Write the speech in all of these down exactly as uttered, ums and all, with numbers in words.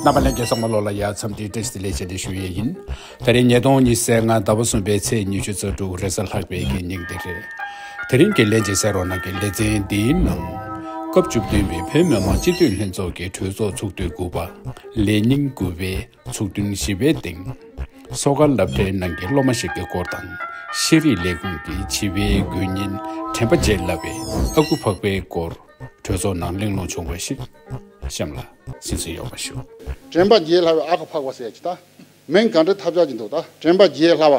རྣམ་པ་ལྷན་རྒྱས་ཚང་མ་ལོ་ལ་ཡ་འཚམས་འདྲི་བཀྲ་ཤིས་བདེ་ལེགས་བཅས་ཏེ་ཞུ་ཡས་ཡིན། དེ་རིང་ཉིས་སྟོང་ཉི་ཤུ་རྩ་ལྔ་ཟླ་བ་གསུམ་པའི་ཚེས་ཉི་ཤུ་རྩ་དྲུག་རེས་གཟའ་ལྷག་པའི་གི་ཉིན་དེ་རེད། དེ་རིང་གི་ལན་གཅིག་གསན་རོགས་གནང་གི་ལེ་ཚན་འདིའི་ནང་། སྐབས་བཅུ་བདུན་པའི་བོད་མི་མང་སྤྱི་འཐུས་ལྷན་ཚོགས་ཀྱི་གྲོས་ཚོགས་ཚོགས་དུས་དགུ་པ། ལས་ཉིན་དགུ་པའི་ཚོགས་ཐུན་བཞི་པའི་སྟེང་། གསོལ་ཁ་སློབ་གྲྭའི་ནང་གི་སློབ་མ་ཞིག་གི་སྐོར་དང་། ཤེས་རིག་ལས་ཁུངས་ཀྱི་བྱིས་པའི་དགོན་གཉེན་དྲན་པ་རྗེ་ལགས་པའི་ཨ་ཁུ་འཕགས་པའི་སྐོར། གྲོས་ཚོགས་ནང་གླེང་སློང་བྱུང་བ་ཞིག་གཤམ་ལ་གཟིགས་སུ་ཡོད་པ་ཞུ། དྲན་པ་རྗེ་ལྷ་བའི་ཨ་ཁུ་འཕགས་པ་ཟེར་གྱི་ད། མིང་ག་འདྲ་ཐབས་ཆག་གི་འདུག་ད་དྲན་པ་རྗེ་ལྷ་བ།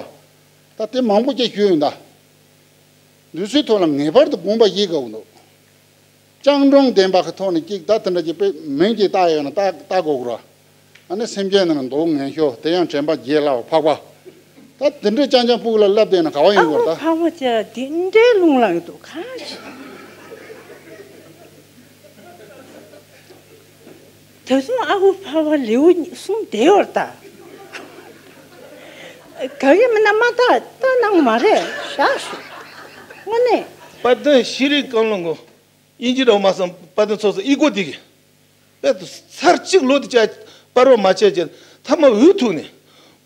ད་དེ་མང་པོ་སྐད་ཤོད་ཡོད་ད། འདི་ཚོའི་ཐོག་ལ་ངེས་པར་དུ་དགོངས་པ་བཞེས་དགོས་འདུག་ལྕང་སྒྲོང་ལྡན་པ་གི་ཐོག་ནས་གཅིག་ད་དེ་འདྲ་གྱི་དཔེ་མིང་གཅིག་བཏགས་ཡོད་ན་བཏགས་བཏགས་དགོས་དགོས་ར། ཨ་ནི་སེམས་ཅན་ནང་མདོག་ངན་ཤོས་དེ་ཡང་དྲན་པ་རྗེ་ལྷ་བ་འཕགས་པ། ད་དེ་འདྲའི་རྐྱང་རྐྱང་སྤུ་གུ་ལ་བསླབ་བསྡད་ན་ག་བ་ཡིན་དགོས་ད། ཨ་ཁུ་འཕགས་པ་ཅག་དེ་འདྲའི་རླུང་ལངས་འདུག་ག་ཅི། ད་དུང་ཨ་ཁུ་འཕགས་པ་ལེའུ་གསུམ་བསྡད་ཡོད་ད། ག་གེ་མིན་ན་མ་ད་ལྟ་གནང་མ་རེད་བཞག་ཞུ། དངོས་གནས། དཔལ་ལྡན་ཤེས་རིག་བཀའ་བློན་གོ། དབྱིན་ཇི་འདྲ་བོ་མ་སོང་དཔལ་ལྡན་ཚོགས་གཙོ་ཨི་གོ་དེ་གི། དཔེ་ཚར་གཅིག་ལོ་དེ་བཅད་པར་བ་མ་བྱས་ཀྱི་ཐ་མ་འུ་ཐུག་ནས།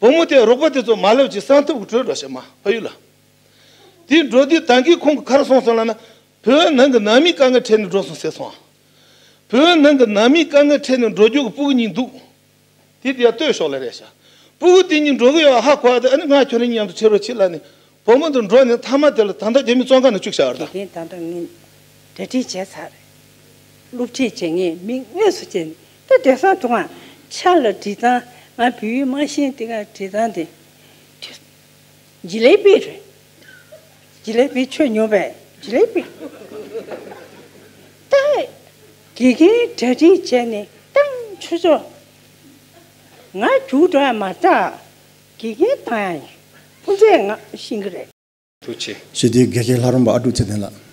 བུ་མོ་དེ་རོགས་པ་དེ་ཚོ་མ་ལབ་ཀྱི་སང་ཐབས་ཀྱི་གྲོས་འགྲོ་ཤག་མ་ཕ་ཡུལ་ལ། དེ་འགྲོ་དུས་ད་གིན་ཁོང་གི་ཁར་སོང་སོང་ལ་ན། བོད་ནང་གི་ནང་མིའི་དཀའ་ངལ་འཕྲད་ནས་འགྲོ་སོང་ཟེར་སོང་། བོད་ནང་གི་ནང་མིའི་དཀའ་ངལ་འཕྲད་ནས་འགྲོ་རྒྱུ་གི་སྤུ་གུ་གཉིས་འདུག་དེ་དེ་ཡང་ལྟོས་ཤོག་ལ་རེད་ཤག་སྤུ་གུ་དེ་གཉིས་འགྲོ་གི་ཡོད་ཧ་གོ་ཨ་དེ་ཨ་ནི་ང་ཁྱོད་རང་གཉིས་མཉམ་དུ་ཕྱིར་རོགས་བྱེད་ལ་ནི། བུ་མོ་དེ་འགྲོ་ནས་མཐའ་མ་དེ་ལ་ད་ལྟ་རྒྱ་མི་བཙོན་ཁང་ནང་བཅུག་བཞག་ཡོད་ད། དེ་ད་ལྟ་ངས་གྲ་སྒྲིག་བྱས་ཚར་རེད། སློབ་ཁྲིད་བྱེད་མཁན་མི་དངོས་སུ་བྱས་ནས་ད་བསྡད་སོང་དུས་ང་ཆ་ལ་བྲིས་སྟངས་ང་བོད་ཡིག་མ་ཤེས་དེ་ག་བྲིས་སྟངས་དེ། ཇི་ལེ་བི་རེད། ཇི་ལེ་བི་ཁྱོད་ཉོ་བས་ཇི་ལེ་བི། ད་དགེ་རྒན་གྲ་སྒྲིག་བྱས་ནས་ཏང་ཆུ་ཚོད། ང་རྒྱུགས་འགྲོ་ཡ་མ་རེད། དགེ་རྒན་བཏང་ཡ་ཡིན། ཁོང་ཚོས་ང་ཤེས་ཀྱི་རེད། ཐུགས་རྗེ་ཆེ། ཞི་བདེའི་དགེ་རྒན་ལྷ་རམས་པ་ཨ་ཀྲུག་ཚེ་བརྟན་ལགས།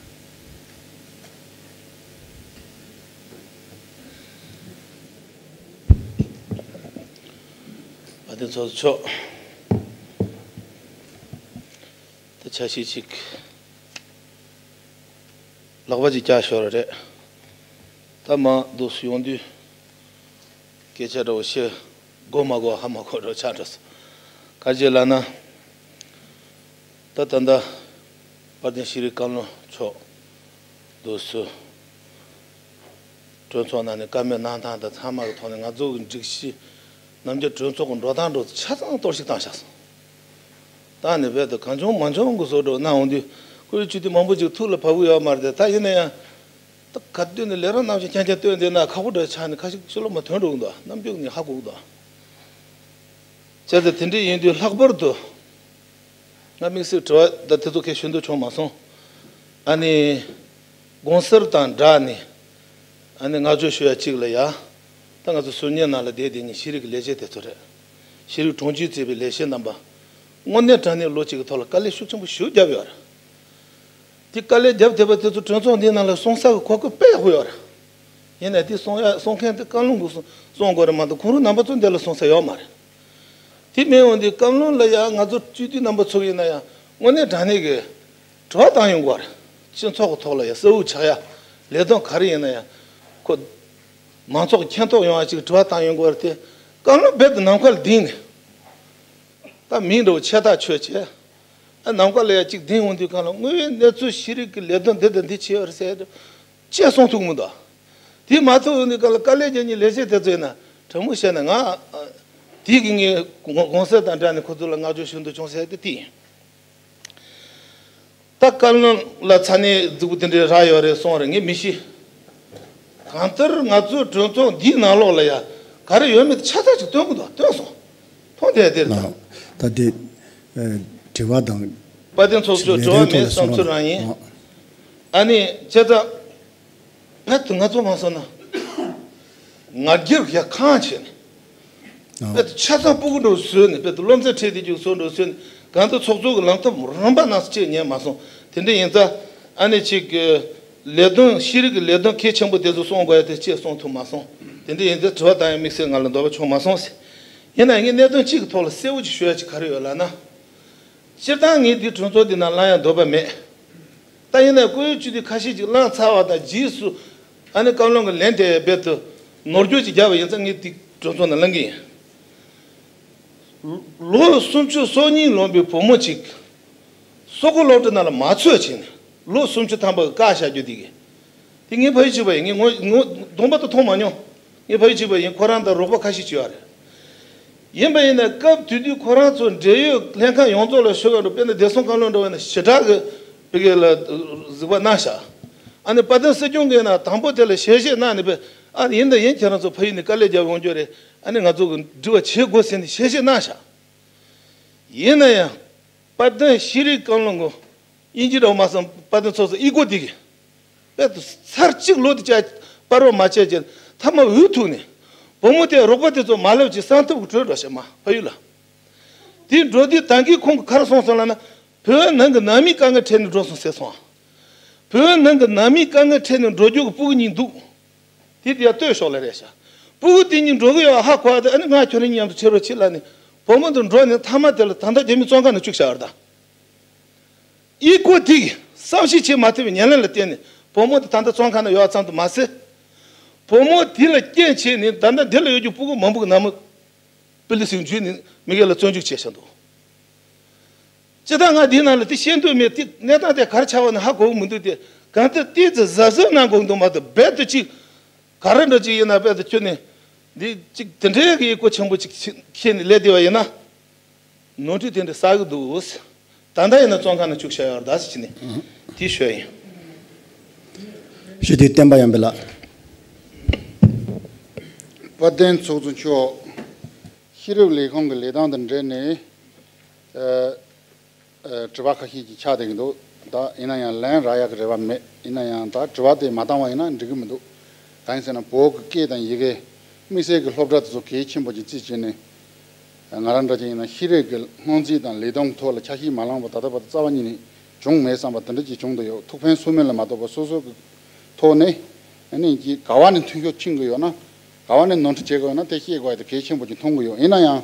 དཔལ་ལྡན་ཚོགས་གཙོ་མཆོག་ད་ཆ་ཤས་ཅིག་ལག་པ་ཅིག་བཀྱག་ཤོར་བ་རེད། ད་མ་འདུག་སུ་ཡོང་དུས་སྐད་ཆ་འདྲ་བོ་བཤད་གོ་མ་གོ་ཧ་མ་གོ་འདྲ་བོ་ཆགས་འགྲོ་སོང་། ག་རེ་ལབ་ན། ད་ད་ལྟ་དཔལ་ལྡན་ཤེས་རིག་བཀའ་བློན་མཆོག་འདུག་སུ། གྲོས་ཚོགས་ནང་ནས་བཀའ་མོལ་གནང་སྟངས་དང་ཚང་མ་གི་ཐོག་ནས་ང་ཚོ་གི་སྒྲིག་གཞི་ནམ་རྒྱུན་གྲོས་ཚོགས་ཀྱི་འགྲོ་སྟངས་འགྲོ་ཆ་ཚང་གཏོར་བཤིག་བཏང་བཞག་སོང་། ད་ནི་བོད་དུ་གང་བྱུང་མང་བྱུང་གི་བཟོ་འདྲ་གནང་འོང་དུས་ཁོའི་སྤྱི་འཐུས་མང་པོ་ཅིག་ཐུགས་ལ་བབས་ཀྱི་ཡོད་མ་རེད་དེ། ད་ཡིན་ན་ཡང་ད་ག་དུས་ནས་ལས་རོགས་རྣམ་གཞན་རྐྱང་རྐྱང་བཏོན་བསྡད་ན་ཁག་པོ་འདྲ་ཆགས་ནས་ཁ་ཤས་ཕྱི་ལོགས་མ་ཐོན་འགྲོ་གི་འདུག་རྣམ་འགྱུར་ནས་ཧ་གོ་གི་འདུག་བྱས་ཙང་དེ་འདྲ་ཡིན་དུས་ལྷག་པར་དུ། ང་དམིགས་བསལ་དྲི་བ་ད་དེ་ཚོ་གས་ཞུ་འདོད་བྱུང་མ་སོང་། ཨ་ནི། དགོངས་སེལ་དང་སྦྲགས་ནས། ཨ་ནི་བསྔགས་བརྗོད་ཞུ་ཡ་གཅིག་ལ་ཡ། ད་ང་ཚོ་ཟུར་ཉན་ནང་ལ་བསྡད་བསྡད་མཁན་ཤེས་རིག་གི་ལས་བྱེད་དེ་ཚོ་རེད། ཤེས་རིག་དྲུང་ཆེས་གཙོས་པའི་ལས་བྱེད་རྣམ་པ། དངོས་གནས་དྲང་གནས་ལོ་གཅིག་གི་ཐོག་ལ་དཀའ་ལས་ཤུགས་ཆེན་པོ་ཞེ་པོ་བརྒྱབ་ཡོད་རེད། དེ་དཀའ་ལས་བརྒྱབ་བསྡད་པ་དེ་ཚོ་གྲོས་ཚོགས་འདིའི་ནང་ལ་གསུང་ས་གི་གོ་སྐབས་དཔེ་ཡག་པོ་ཡོད་རེད། ཡིན་ནའི་དེ་གསུང་ཡ་གསུང་མཁན་དེ་བཀའ་བློན་གྱིས་གསུང་དགོས་རེད་མ་གཏོགས་ཁོང་རང་རྣམ་པ་ཚོ་འདི་ལ་གསུང་ས་ཡོད་མ་རེད། དེ་མིན་འོང་དུས་བཀའ་བློན་ལ་ཡང་ང་ཚོ་སྤྱི་འཐུས་རྣམ་པ་ཚོ་ཡིན་ན་ཡང་དངོས་གནས་དྲང་གནས་ཀྱི་དྲི་བ་བཏང་ཡོང་དགོས་རེད། སྤྱི་ཚོགས་ཀྱི་ཐོག་ལ་ཡང་གསལ་བོ་ཆགས་ཡ། ལས་དོན་ག་རེ་ཡིན་ན་ཡང་ཁོ་མང་ཚོགས་ཀྱི་མཁྱེན་རྟོགས་ཡོང་བ་ཅིག་དྲི་བ་བཏང་ཡོང་དགོས་རེད་དེ། བཀའ་བློན་རྦད་དེ་ནམ་མཁའ་ལ་ལྡིང་ནས་ད་མིང་འདྲ་བོ་ཆེ་ཐག་ཆོད་བྱས། ཨ་ནམ་མཁའ་ལ་ཡ་ཅིག་ལྡིང་འོང་དུས་གང་ལ་དངོས་ཡོད་གནས་ཚུལ་ཤེས་རིག་གི་ལས་དོན་འདི་དང་འདི་བྱས་ཡོད་རེད་ཟེར་ཅེས་གསུང་ཐུབ་མི་འདུག་དེ་མ་ཐུབ་ནི་ག་ལ་དཀའ་ལས་རྒྱག་མཁན་ལས་བྱེད་དེ་ཚོ་ཡིན་ན་དྲང་མོ་བཤད་ན་ང་དེ་གི་ངའི་དགོངས་དགོངས་སེལ་དང་སྦྲགས་ནས་ཁོ་ཚོ་ལ་བསྔགས་བརྗོད་ཞུ་འདོད་བྱུང་ཟེར་དེ་དེ་ཡིན། ད་བཀའ་བློན་ལ་ཚ་ནས་རྫིག་པོ་དེ་འདྲའི་རག་ཡོད་རེད་སོང་རེད་ངས་མི་ཤེས། གང་ལྟར་ང་ཚོའི་གྲོས་ཚོགས་འདིའི་ནང་ལོགས་ལ་ཡ་ག་རེ་ཡོད་མེད་ཆ་ཚང་ཅིག་སྟོན་གི་འདུག་སྟོན་སོང་། མཐོང་དེ་དེ་རེད་ད། ད་དེ་དྲི་བ་དང་། དཔལ་ལྡན་ཚོགས་གཙོ་དྲི་བ་མེད་བསམ་ཚུལ་རང་ཡིན། ཨ་ནི་བྱས་ཙང་། བོད་དུ་ང་ཚོ་མ་སོང་ན། ང་རྒྱལ་ཡ་ཁང་བྱས་ནས། བོད་དུ་ཆ་ཚང་སྤུ་གུ་འགྲོ་བཟོས་ནས་བོད་དུ་སློབ་ཚན་ཁྲིད་དེ་རྒྱུགས་སོ་འགྲོ་བཟོས་ནས་གང་ལྟར་ཚོགས་གཙོ་གི་ལམ་ཐབས་རིམ་པ་ནང་སྐྱེལ་ཉན་མ་སོང་དེ་འདྲ་ཡིན་ཙང་ཨ་ནི་ཅིག་ལས་དོན་ཤེས་རིག་གི་ལས་དོན་གལ་ཆེན་པོ་དེ་ཚོ་གསུང་དགོས་ཡ་དེ་ཅེས་གསུང་ཐུབ་མ་སོང་དེ་འདྲ་ཡིན་ཙང་དྲི་བ་བཏང་ཡ་དམིགས་བསལ་ང་ལ་འདོད་པ་བྱུང་མ་སོང་ཟེར། ཡིན་ན་ངས་གནད་དོན་གཅིག་གི་ཐོག་ལ་གསལ་བོ་ཅིག་ཞུ་ཡ་ཅིག་ག་རེ་ཡོད་ལབ་ན། སྤྱིར་བཏང་ངས་འདི་གྲོས་ཚོགས་འདི་ནང་ལངས་ཡ་འདོད་པ་མེད། ད་ཡིན་ནའི་བཀུར་འོས་སྤྱི་འཐུས་ཁ་ཤས་ཅིག་ལངས་ཚར་བ་དང་རྗེས་སུ་ཨ་ནི་བཀའ་བློན་གྱི་ལན་དེ་རྦད་དུ་ ནོར་འཁྲུལ་ཅིག་བརྒྱབ་པ་ཡིན་ཙང་ངས་འདི་གྲོས་ཚོགས་ནང་གླེང་གི་ཡིན། ལོ་སུམ་ཅུ་སོ་གཉིས་ལོན་པའི་བུ་མོ་གཅིག་སོག་པོ་སློབ་གྲྭ་ནང་ལ་མ་ཚུད་བྱས་ནས་ལོ་སུམ་ཅུ་ཐམ་པ་བཀག་བཞག་རྒྱུ་དེ་གི། དེ་ངའི་ཕ་ཡུལ་གཅིག་པ་ཡིན། ངས་ངོ་ངོ་གདོང་པ་དང་མཐོང་མ་མྱོང་། ངའི་ཕ་ཡུལ་གཅིག་པ་ཡིན། ཁོ་རང་དང་རོགས་པ་ཁ་ཤས་བྱས་པ་རེད། ཡིན་པ་ཡིན་ན་སྐབས་དེ་དུས་ཁོ་རང་ཚོ་འབྲེལ་ཡོད་ལྷན་ཁག་ཡོངས་རྫོགས་ལ་ཞུ་ག་འགྲོ། དཔེར་ན་བདེ་སྲུང་བཀའ་བློན་འགྲོ་བ་ན་ཞེ་དྲག་གི་བི་གེ་ལ་གཟིགས་པ་གནང་ཤག་ཨ་ནི་དཔལ་ལྡན་སྲིད་སྐྱོང་གིས་ན་དང་པོ་དེ་ལ་ཞལ་བཞེས་གནང་ནས་པས་ཨ་ནི་ཡིན་དང་ཡིན། ཁྱེད་རང་ཚོ་ཕ་ཡུལ་ནས་དཀའ་ལས་རྒྱབ་ཡོང་རྒྱུ་རེད། ཨ་ནི་ང་ཚོ་གི་འགྲིག་པ་བྱེད་དགོས་ཟེར་ནས་ཞལ་བཞེས་གནང་ཤག་ཡིན་ན་ཡང་དཔལ་ལྡན་ཤེས་རིག་བཀའ་བློན་གོ། དབྱིན་ཇི་འདྲ་བོ་མ་སོང་། དཔལ་ལྡན་ཚོགས་གཙོ་ཨི་ཀོ་དེ་གི་དཔེ་ཚར་གཅིག་ལོ་དེ་བཅར་པར་བ་མ་བྱས་ཀྱི་མཐའ་མ་འུ་ཐུག་ནས་བུ་མོ་དེ་རོགས་པ་དེ་ཚོ་མ་ལབ་ཀྱི་གསང་ཐབས་ཀྱི་བྲོས་འགྲོ་ཤག་མ་ཕ་ཡུལ་ལ། དེ་འགྲོ་དུས་ད་གིན་ཁོང་གི་ག་རེ་གསུངས་སོང་ལབ་ན། བོད་ནང་གི་ནང་མིའི་དཀའ་ངལ་འཕྲད་ནས་འགྲོ་སོང་ཟེར་སོང་། བོད་ནང་གི་ནང་མིའི་དཀའ་ངལ་འཕྲད་ནས་འགྲོ་རྒྱུ་གི་སྤུ་གུ་གཉིས་འདུག་དེ་དེ་ཡང་ལྟོས་ཤོག་ལབ་རེད་ཤག་སྤུ་གུ་དེ་གཉིས་འགྲོ་གི་ཡོད་ཧ་གོ་བ་དེ། ཨ་ནི་ང་ཁྱོད་རང་གཉིས་མཉམ་དུ་ཕྱིར་རོགས་བྱེད་ལབ་ནས་བུ་མོ་དེ་འགྲོ་ནས་མཐའ་མ་དེ་ལ་ད་ལྟ་རྒྱ་མི་བཙོན་ཁང་ནང་བཅུག་བཞག་ཡོད་རེད་ད། ཨི་ཀོ་དེ་གི་བསམ་ཤེས་བྱེད་མ་ཐུབ་པའི་ཉེར་ལེན་ལ་བརྟེན་ནས་བུ་མོ་དེ་ད་ལྟ་བཙོན་ཁང་ནང་ཡོད་ཙམ་དུ་མ་ཟད། བུ་མོ་དེ་ལ་རྐྱེན་བྱས་ནས་ད་ལྟ་འདི་ལ་ཡོད་རྒྱུ་སྤུ་གུ་མང་པོ་གི་ནང་མི་པི་ལི་སིང་འཇུས་ནས་མི་སྒེར་ལ་བཙོན་འཇུག་བྱས་བཞག་འདུག་སྤྱིར་བཏང་ང་འདིའི་ནང་ལ་དེ་བཤད་འདོད་མེད། དེ་གནས་སྟངས་དེ་ག་རེ་ཆགས་པ་ནི་ཧ་གོ་གི་མི་འདུག་དེ་གང་ལྟར་ཏོག་ཙམ་གཟབ་གཟབ་གནང་དགོས་འདུག་མ་གཏོགས་རྦད་དེ་ཅིག་ག་རེ་འདྲ་ཅིག་ཡིན་ན། རྦད་དེ་ཁྱོད་ནི་འདི་ཅིག་དེ་འདྲའི་གི་ཨི་ཀོ་ཆེན་པོ་ཅིག་ཁྱེར་ནས་སླེབས་བསྡད་པ་ཡིན་ན། ནོར་འཁྲུལ་དེ་འདྲ་བསགས་ཀྱི་འདུག་ད་ལྟ་ཡིན་ན་བཙོན་ཁང་ནང་བཅུག་བཞག་ཡོད་རེད་ཟེར་གྱི་ནས་དེ་ཞུས་ཡིན། ཞུ་དུས་བསྟན་པ་ཡོན་པོ་ལགས། དཔལ་ལྡན་ཚོགས་གཙོ་མཆོག་ཤེས་རིག་ལས་ཁུངས་ཀྱི་ལས་སྟངས་དང་འབྲེལ་ནས། ཨ། ཨ། དྲི་བ་ཁ་ཤས་ཀྱིས་ཆགས་བསྡད་ཀྱི་འདུག་ད་ཡིན་ན་ཡང་ལན་རག་ཡག་གི་རེ་བ་མེད། ཡིན་ན་ཡང་ད་དྲི་བ་དེ་མ་བཏང་བ་ཡིན་ན་འགྲིག་གི་མི་འདུག་གང་ཡིན་ཟེར་ན་བོད་ཀྱི་སྐད་དང་ཡི་གེ། དམིགས་བསལ་གྱི་སློབ་གྲྭ་དེ་ཚོ་གལ་ཆེན་པོ་ཅིག་བརྩིས་བྱས་ནས། ང་རང་འདྲ་ཅིག་ཡིན་ན་ཤེས་རིག་གི་སྔོན་རྩིས་དང་ལས་དོན་ཐོག་ལ་ཆ་ཤས་མ་བླངས་པ་ད་ལྟ་བར་དུ་རྩ་བ་ཉིད་ནས་བྱུང་མེད་བསམ་པ་དེ་འདྲ་ཅིག་བྱུང་བསྡད་ཡོད། ཐུགས་ཕན་གསོས་མིན་ལ་མ་གཏོགས་པ་སོ་སོ་གི་ཐོག་ནས་ཨ་ནི་ཅིག་ག་བ་ནས་མཐུན་ཤོར་ཕྱིན་གི་ཡོད་ན། ག་བ་ནས་ནོར་འཁྲུལ་བྱེད་དགོས་ན་དེ་ཤེས་དགོས་ཡ་དེ་གལ་ཆེན་པོ་ཅིག་མཐོང་གི་ཡོད། ཡིན་ན་ཡང་།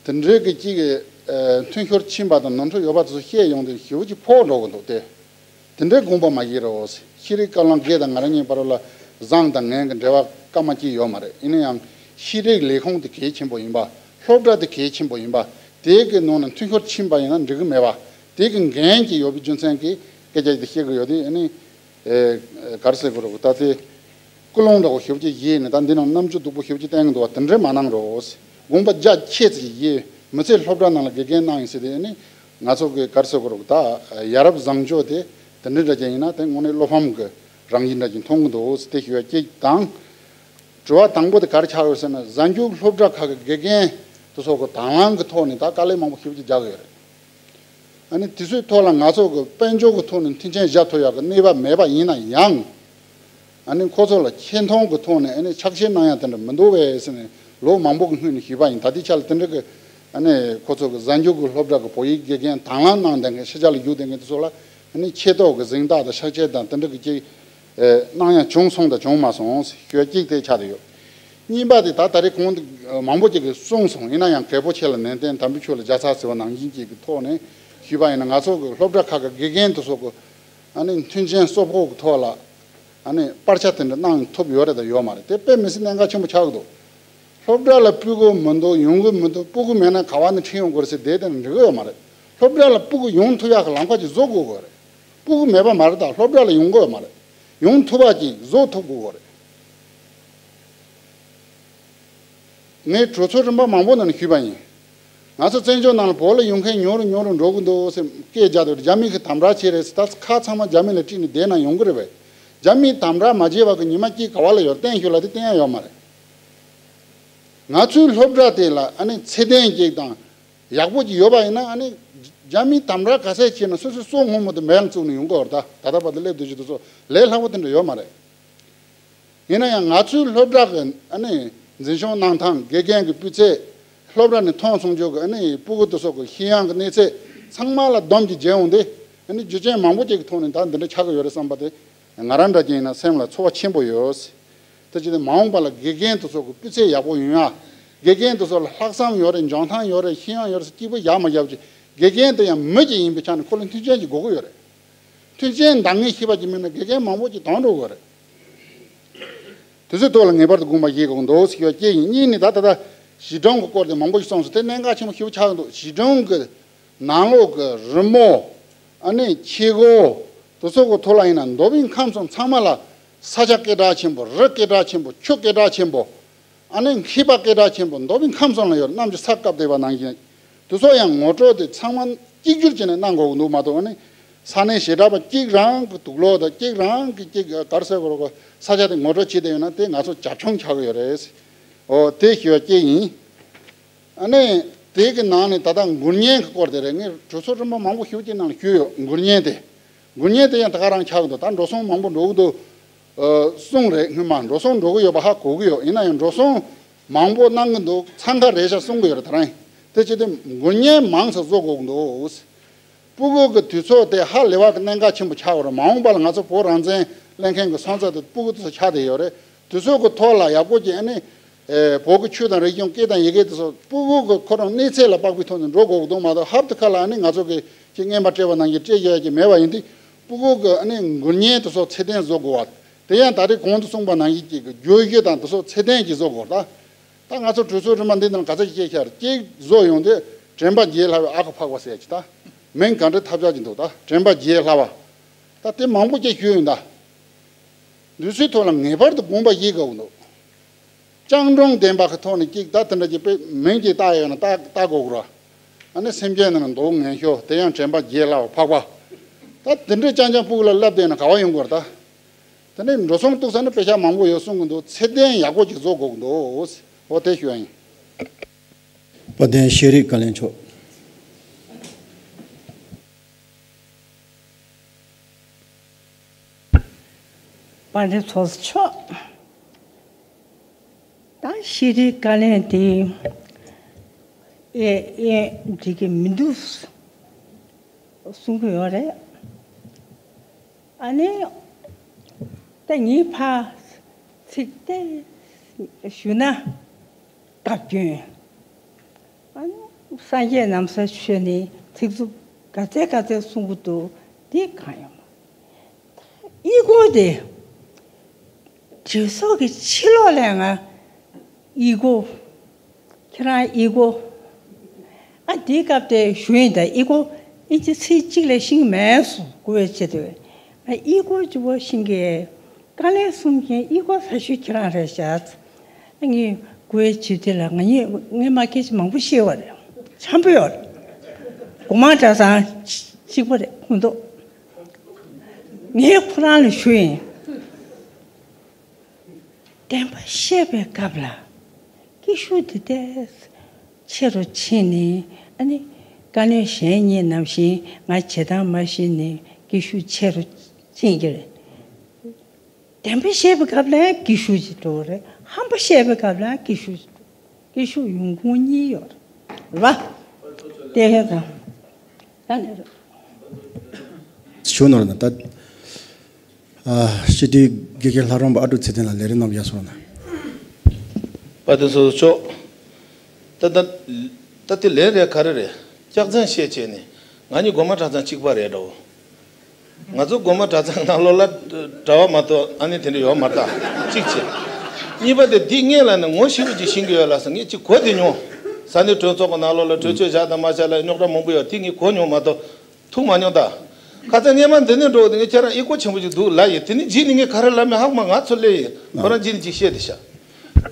དེ་འདྲའི་གི་གཅིག་གི་ཨ་མཐུན་ཤོར་ཕྱིན་པ་དང་ནོར་འཁྲུལ་ཡོད་པ་དེ་ཚོ་བཤད་ཡོང་དུས་ཞེ་པོ་ཅིག་ཕོག་འགྲོ་གི་འདུག་སྟེ། དེ་འདྲའི་དགོངས་པ་མ་བཞེས་རོགས། ཤེས་རིག་བཀའ་བློན་སྒེར་དང་ང་རང་གཉིས་བར་ལ་བཟང་དང་ངན་གྱི་འབྲེལ་བ་སྐར་མ་གཅིག་ཡོད་མ་རེད། ཡིན་ན་ཡང་ཤེས་རིག་ལས་ཁུངས་དེ་གལ་ཆེན་པོ་ཡིན་པ། སློབ་གྲྭ་དེ་གལ་ཆེན་པོ་ཡིན་པ། དེའི་གི་ནང་ནས་མཐུན་ཤོར་ཕྱིན་པ་ཡིན་ན་འགྲིག་གི་མེད་པ། དེའི་གི་འགན་ཅིག་ཡོད་པའི་རྒྱུ་མཚན་གྱིས་སྐད་ཆ་དེ་བཤད་གི་ཡོད་དུས་ཨ་ནི། ཨེ། ག་རེ་ཟེར་དགོས་རེད། ད་དེ་ཀུན་སློང་འདྲ་བོ་ཞེ་པོ་ཅིག་བཞེས་ནས་ད་འདི་ནང་རྣམ་འགྱུར་སྡུག་པོ་ཞེ་པོ་ཅིག་བསྟན་གི་འདུག་བ། དེ་འདྲ་མ་གནང་རོགས། དགོངས་པ་རྒྱ་ཆེ་ཙམ་བཞེས། མི་ཚེ་སློབ་གྲྭ་ནང་ལ་དགེ་རྒན་གནང་ཡིན་ཟེར་དེ་ནི་ང་ཚོ་གི་ག་རེ་ཟེར་དགོས་རེད། ད་ཡ་རབས་བཟང་སྤྱོད་དེ་དེ་འདྲ་འདྲ་ཅིག་ཡིན་ན་དེ་དངོས་གནས་བློ་ཕམ་གི་རང་བཞིན་འདྲ་ཅིག་མཐོང་གི་འདུག་ཟེར་དེ་ཞུ་ཡ་གཅིག་དང་། དྲི་བ་དང་པོ་དེ་ག་རེ་ཆགས་ཡོད་ཟེར་ན། གཟའ་མཇུག་སློབ་གྲྭ་ཁག་གི་དགེ་རྒན་དེ་ཚོ་གི་དང་བླངས་གི་ཐོག་ནས་ད་དཀའ་ལས་མང་པོ་ཞེ་པོ་ཅིག་རྒྱག་གི་ཡོད་རེད། ཨ་ནི་དེ་ཚོའི་ཐོག་ལ་ང་ཚོ་གི་དཔལ་འབྱོར་གི་ཐོག་ནས་མཐུན་རྐྱེན་བཞག་ཐུབ་ཡག་གི་གནས་བབ་མེད་པ་ཡིན་ན་ཡང་། ཨ་ནི་ཁོ་ཚོ་ལ་ཆེ་མཐོང་གི་ཐོག་ནས་ཨ་ནི་ཕྱག་བཞེས་གནང་ཡག་དེ་འདྲ་མི་འདུག་པས་ཟེར་ནས་ལོ་མང་པོ་གི་སྔོན་ནས་ཞུས་པ་ཡིན། ད་ལྟའི་ཆ་ལ་དེ་འདྲ་གི་ཨ་ནི་ཁོ་ཚོ་གི་གཟའ་མཇུག་གི་སློབ་གྲྭ་གི་བོད་ཡིག་དགེ་རྒན་དང་བླངས་གནང་བསྡད་མཁན་ཕྱི་རྒྱལ་ལ་བཞུགས་བསྡད་མཁན་དེ་ཚོ་ལ་ཨ་ནི་ཆེ་མཐོང་གི་གཟེངས་རྟགས་དང་ཕྱག་བཞེས་དང་དེ་འདྲ་གི་ཅིག་ཨེ། གནང་ཡག་བྱུང་སོང་དང་བྱུང་མ་སོང་ཞུ་ཡ་གཅིག་དེ་ཆགས་བསྡད་ཡོད། གཉིས་པ་དེ་ད་ད་རེས་གོང་དུ་མང་པོ་ཅིག་གིས་གསུངས་སོང་། ཡིན་ན་ཡང་གལ་པོ་ཆེ་ལ་ནན་ཏན་དམ་པའི་ཆོས་ལ་རྒྱལ་ཚ་ཟེར་བ་ནང་བཞིན་ཅིག་གི་ཐོག་ནས་ཞུས་པ་ཡིན་ན། ང་ཚོ་གི་སློབ་གྲྭ་ཁག་གི་དགེ་རྒན་དེ་ཚོ་གི་ཨ་ནི་མཐུན་རྐྱེན་གསོག་ཕོག་གི་ཐོག་ལ་ཨ་ནི་སྤར་ཆ་དེ་འདྲ་གནང་ཐུབ་ཡོད་རེད་དང་ཡོད་མ་རེད། དེ་དཔེ་མི་སྲིད་གནད་འགག་ཆེན་པོ་ཆགས་ཀྱི་འདུག་སློབ་གྲྭ་ལ་སྤུ་གུ་མི་འདུག་ཡོང་གི་མི་འདུག་སྤུ་གུ་མེད་ན་ག་བ་ནས་ཁྲིད་ཡོང་དགོས་རེད་ཟེར་བསྡད་དེ་འགྲིག་གི་ཡོད་མ་རེད། སློབ་གྲྭ་ལ་སྤུ་གུ་ཡོང་ཐུབ་ཡག་གི་ལམ་ཁ་ཅིག་བཟོ་དགོས་དགོས་རེད། སྤུ་གུ་མེད་པ་མ་རེད། ད་སློབ་གྲྭ་ལ་ཡོང་དགོས་ཡོད་མ་རེད། ཡོང་ཐུབ་པ་ཅིག་བཟོ་ཐུབ་དགོས་དགོས་རེད། ངས་གྲོས་ཚོགས་རིམ་པ་མང་པོ་ནང་ནས་ཞུས་པ་ཡིན། ང་ཚོ་བཙན་བྱོལ་ནང་ལ་བོད་ལ་ཡོང་མཁན་ཉུང་རུ་ཉུང་རུ་འགྲོ་གི་འདུག་ཟེར་སྐད་རྒྱག་དུས། རྒྱ་མི་གིས་དམ་དྲག་བྱས་རེད་ཟེར། ད་ཁ་ཚང་མ་རྒྱ་མི་ལ་དཀྲིས་ནས་བསྡད་ན་ཡོང་གི་རེད་པས། རྒྱ་མིས་དམ་དྲག་མ་བྱས་པ་གི་ཉི་མ་གཅིག་ག་བ་ལ་ཡོད་བསྟན་ཞུ་ལ་དེ་བསྟན་ཡ་ཡོད་མ་རེད། ང་ཚོའི་སློབ་གྲྭ་དེ་ལ་ཨ་ནི་ཚད་ལྡན་ཅིག་དང་ཡག་པོ་ཅིག་ཡོད་པ་ཡིན་ན། ཨ་ནི་རྒྱ་མིས་དམ་དྲག་ག་ཚད་བྱས་ན་སོ་སོའི་སྲོག་ངོ་མ་དེ་མེད་ལ་བཙུགས་ནས་ཡོང་གི་ཡོད་རེད། ད་ད་ལྟ་བར་དུ་སླེབས་བསྡད་རྒྱུ་དེ་ཚོ་ལས་སླ་པོ་དེ་འདྲ་ཡོད་མ་རེད། ཡིན་ན་ཡང་ང་ཚོའི་སློབ་གྲྭ་གི་ཨ་ནི་འཛིན་སྐྱོང་གནང་སྟངས། དགེ་རྒན་གྱི་སྤུས་ཚད། སློབ་གྲྭ་ནས་ཐོན་སོང་རྒྱུ་གི་ཨ་ནི་སྤུ་གུ་དེ་ཚོ་གི་ཤེས་ཡོན་གྱི་གནས་ཚད་ཚང་མ་ལ་སྡོམ་གྱིས་འཇལ་འོང་དུས། ཨ་ནི་རྒྱུ་རྐྱེན་མང་པོ་ཅིག་གི་ཐོག་ནས་ད་འདི་འདྲ་ཆགས་ཀྱི་ཡོད་རེད་བསམ་པ་དེ་ང་རང་འདྲ་ཅིག་ཡིན་ན་སེམས་ལ་ཚོར་བ་ཆེན་པོ་ཡོད། དེ་ཅི་སྟེ་མ་འོངས་པ་ལ་དགེ་རྒན་དེ་ཚོ་གི་སྤུས་ཚད་ཡག་པོ་ཡོང་ཡ། དགེ་རྒན་དེ་ཚོ་ལ་ལྷག་བསམ་ཡོད་རེད། འཇོན་ཐང་ཡོད་རེད། ཤེས་ཡོན་ཡོད་རེད་ཟེར་སྐྱིད་པོ་བཞག་མ་བཞག་ཅིག་དགེ་རྒན་དེ་ཡང་མི་ཅིག་ཡིན་པའི་ཆ་ནས་ཁོ་ལ་མཐུན་རྐྱེན་ཅིག་དགོས་ཀྱི་ཡོད་རེད། མཐུན་རྐྱེན་འདང་ངེས་ཤེས་པ་ཅིག་མེད་ན་དགེ་རྒན་མང་པོ་ཅིག་གདོན་འགྲོ་གི་ཡོད་རེད། དེ་ཚོའི་ཐོག་ལ་ངེས་པར་དུ་དགོངས་པ་བཞེས་དགོས་འདུག་ཟེར་བ་སྐྱེ་ཡིན། གཉིས་ནི་ད་ད་ལྟ་གཞིས་གྲོང་གི་སྐོར་དེ་མང་པོ་ཞིག་གསུངས་སོང་། དེ་གནད་འགག་ཆེན་པོ་ཞིག་ཆགས་འདུག་གཞིས་གྲོང་གི་ནང་ལོགས་ཀྱི་རི་མོ། ཨ་ནི་ཆས་གོས། དེ་ཚོ་གི་ཐོག་ལ་ཡིན་ན་མདོ་དབུས་ཁམས་གསུམ་ཚང་མ་ལ་ས་ཆ་སྐད་གྲགས་ཆེན་པོ། རི་སྐད་གྲགས་ཆེན་པོ། ཆུ་སྐད་གྲགས་ཆེན་པོ། ཨ་ནི་མཁས་པ་སྐད་གྲགས་ཆེན་པོ་མདོ་དབུས་ཁམས་གསུམ་ལ་ཡོད། གནམ་གྱི་ས་བཀབ་བསྡད་པ་ནང་བཞིན། དེ་ཚོ་ཡང་ངོ་སྤྲོད་དེ་ཚང་མ་གཅིག་གྱུར་བྱས་ནས་གནང་དགོས་ཀྱི་འདུག་མ་གཏོགས། ཨ་ནི་ས་གནས་བྱེ་བྲག་པ་གཅིག་རང་གི་དུག་ལོག་དང་གཅིག་རང་གི་གཅིག་ག་རེ་ཟེར་དགོས་རེད། ས་ཆ་དེ་ངོ་སྤྲོད་བྱེད་བསྡད་ཡོད་ན་དེ་ང་ཚོ་རྒྱབ་ལྗོངས་ཆགས་ཀྱི་ཡོད་རེད། འོ་དེ་ཞུ་བ་སྐྱེ་ཡིན། ཨ་ནི་དེ་གི་ནང་ནས་ད་ལྟ་འགུལ་བརྙན་གྱི་སྐོར་དེ་རེད། ངས་གྲོས་ཚོགས་རིམ་པ་མང་པོ་ཞིག་གི་ནང་ལ་ཞུས་ཡོད། འགུལ་བརྙན་དེ། འགུལ་བརྙན་དེ་ཡང་ད་ག་རང་ཆགས་ཀྱི་འདུག་ད་འགྲོ་སོང་མང་པོ་འགྲོ་གི་འདུག་ཨ། གསུངས་རེད། སྔོན་མ་འགྲོ་སོང་འགྲོ་གི་ཡོད་པ་ཧ་གོ་གི་ཡོད། ཡིན་ན་ཡང་འགྲོ་སོང་མང་པོ་གནང་གི་འདུག་འཚང་ཁ་རེད་ཤག་གསུང་གི་ཡོད་རེད། ད་རང་དེ་བྱས་ཏེ་འགུལ་བརྙན་མང་ཙམ་བཟོ་དགོས་ཀྱི་འདུག་སྤུ་གུ་གི་དུས་ཚོད་དེ་ཧ་ལས་པ་གི་གནད་འགག་ཆེན་པོ་ཆགས་ཡོད་རེད། མ་འོངས་པ་ལ་ང་ཚོ་བོད་རང་བཙན་ལེན་མཁན་གྱི་སོན་རྩ་དེ་སྤུ་གུ་དེ་ཚོ་ཆགས་བསྡད་ཡོད་རེད། དུས་ཚོད་ཀྱི་ཐོག་ལ་ཡག་པོ་ཅིག་ཨ་ནི། ཨེ། བོད་ཀྱི་ཆོས་དང་རིག་གཞུང་སྐད་དང་ཡི་གེ་དེ་ཚོ་སྤུ་གུ་གི་ཁོ་རང་གནས་ཚད་ལ་དཔག་པའི་ཐོག་ནས་འགྲོ་དགོས་ཀྱི་འདུག་མ་གཏོགས། ཧབ་ཏུ་ཁ་ལ་ཨ་ནི་ང་ཚོ་གི་ཅིག་རྔན་པ་སྤྲད་པ་ནང་བཞིན་སྤྲད་རྒྱུ་ཡ་ཅིག་མེད་པ་ཡིན་དུས། སྤུ་གུ་གི་ཨ་ནི་འགུལ་བརྙན་དེ་ཚོ་ཚད་ལྡན་བཟོ་དགོས་པ། དེ་ཡང་ད་རེས་གོང་དུ་གསུངས་པ་ནང་བཞིན་ཅིག་གི་བརྗོད་གཞི་དང་དེ་ཚོ་ཚད་ལྡན་ཅིག་བཟོ་དགོས་ད། ད་ང་ཚོ་གྲོས་ཚོགས་རིམ་པ་འདི་ནང་ག་ཚོད་ཅིག་བཤད་ཤར་ཅིག་བཟོ་ཡོང་དུས། དྲན་པ་བརྗེད་སླ་བའི་ཨ་ཁུ་ཕག་པ་ཟེར་ཅིག་ད། མིང་ག་འདྲ་ཐབས་ཆག་ཅིག་འདུག་ད་དྲན་པ་བརྗེད་སླ་བ། ད་དེ་མང་པོ་ཅིག་ཞུས་ཡོང་ད། འདི་ཚོའི་ཐོག་ལ་ངེས་པར་དུ་དགོངས་པ་བཞེས་དགོས་འདུག་སྤྱང་གྲུང་ལྡན་པ་གི་ཐོག་ནས་ཅིག་ད་དེ་འདྲ་ཅིག་དཔེ་མིང་ཅིག་བཏགས་ཡོད་ན་བཏགས་བཏགས་དགོས་ར། ཨ་ནི་སེམས་ཅན་ནང་མདོག་ངན་ཤོས་དེ་ཡང་དྲན་པ་བརྗེད་སླ་བ་ཕག་པ། ད་དེ་འདྲའི་རྐྱང་རྐྱང་སྤུ་གུ་ལ་བསླབ་བསྡད་ན་ག་བ་ཡོང་དགོས་ར་ད། དེ་ནས་འགྲོ་སོང་གཏུག་ས་ནི་དཔེ་ཆ་མང་པོ་ཡོད་གསུང་གི་འདུག་ཚད་ལྡན་ཡག་པོ་ཅིག་བཟོ་དགོས་ཀྱི་འདུག་འོ་དེ་ཞུ་ཡ་ཡིན། དཔལ་ལྡན་ཤེས་རིག་བཀའ་བློན་མཆོག་དཔལ་ལྡན་ཚོགས་གཙོ་མཆོག་ད་ཤེས་རིག་བཀའ་བློན་དེ་ཨེ་ཨེ་འགྲིག་གི་མི་འདུག་གསུང་གི་ཡོད་རེད། ཨ་ནི་ད་ངའི་ཕར་ཚིག་དེ་ཞུ་ན། བཀའ་བཀྱོན། ཨ་ནི་སངས་རྒྱས་རྣམ་གསལ་ཆོས་ནི་ཚིག་རྩུབ་ག་ཚད་ག་ཚད་གསུང་གི་འདུག་དེ་གང་ཡོད་མ། གཡས་སྐོར་དེ། གྲོས་ཚོགས་ཀྱི་ཕྱི་ལོགས་ལ་ང་གཡས་སྐོར། ཁྱེད་རང་གཡས་སྐོར། ཨ་དེའི་སྐབས་དེ་ཞུ་ཡིན་ད། གཡས་སྐོར་ཨིན་ཅི་ཚིག་གཅིག་ལས་ཤེས་ཀྱི་མེད་སོ་གོ་བའི་ཆེད་དུ། ཨ་གཡས་སྐོར་གྱི་བ་ཤིང་གི། དཀའ་ལས་གསུམ་མཁན་གཡས་སྐོར་ས་ཤོད་ཁྱེད་རང་རེད་ཤག་ངས་གོ་བའི་ཆེད་དུ་ལ་ང་གཉིས་ངས་མ་སྐད་ཆ་མང་པོ་བཤད་པ་རེད། འཆམ་པོ་ཡོད་རེད། གོང་མ་གྲྭ་ཚང་གཅིག་པ་རེད་ཁོང་ཚོ། ངས་ཁོ་རང་ལ་ཞུ་ཡིན། བདེན་པ་བཤད་པའི་སྐབས་ལ་སྐད་ཤུགས་དེ་ཏོག་ཙམ་ཆེ་རུ་ཕྱིན་ནས། ཨ་ནི་བཀའ་བློན་གཞན་གཉིས་ནང་བཞིན་ང་བྱེད་སྟངས་མ་ཤེས་ནས་སྐད་ཤུགས་ཆེ་རུ་ཕྱིན་གྱི་རེད། བདེན་པ་བཤད་པའི་སྐབས་ལ་སྐད་ཤུགས་ཅིག་འགྲོ་གི་རེད། ཧམ་པ་བཤད་པའི་སྐབས་ལ་སྐད་ཤུགས་ཅིག་འགྲོ། སྐད་ཤུགས་ཡོང་ཁུངས་གཉིས་ཡོད་རེད་བ། དེ་ཧེ་དང་། ད་ནི་རེད། ཞུ་ནོར་ན་ད། ཨ། སྤྱི་འཐུས་དགེ་རྒན་ལྷ་རམས་པ་ཨ་ཀྲུག་ཚེ་བརྟན་ལགས་ལས་རིམ་གནང་ཡ་སོང་ན། དཔལ་ལྡན་ཚོགས་གཙོ་མཆོག་ད་ད་ད་དེ་ལན་རེད་ག་རེ་རེད། སྐྱག་རྫུན་བཤད་བྱས་ནས་ང་གཉིས་སྒོ་མང་གྲྭ་ཚང་གཅིག་པ་རེད་འདྲ་བོ། ང་ཚོ་སྒོ་མང་གྲྭ་ཚང་ནང་ལོགས་ལ་གྲྭ་པ་མ་གཏོགས་ཨ་ནི་དེ་འདྲ་ཡོད་མ་རེད་ད། གཅིག་བྱས། གཉིས་པ་དེ་འདི་སྔོན་ལ་ནི་ངོ་ཤེས་པོ་ཅིག་ཤེས་ཀྱི་ཡོད་ལ་ཟེར་ངས་ཅིག་གོ་དེ་མྱོང་། ས་གནས་གྲོས་ཚོགས་ཀྱི་ནང་ལོགས་ལ་གྲོས་ཆོད་བཞག་དང་མ་བཞག་ལ་རྙོག་དྲ་མང་པོ་ཡོད་དེ་ངས་གོ་མྱོང་མ་གཏོགས། ཐུག་མ་མྱོང་ད། ཁ་སང་སྔས་མ་འདི་ནས་འགྲོ་དེ་ངས་ཁྱེད་རང་ཨི་ཀོ་ཆེན་པོ་ཅིག་འདུག་ལབ་ཡིན། དེ་ནས་རྗེས་ནས་ངས་ག་རེ་ལབ་མེད་ཧ་གོ་མ། ང་ཚོ་སླེབས་ཡིན། ཁོ་རང་རྗེས་ནས་ཅིག་བཤད་དེ་ཤག་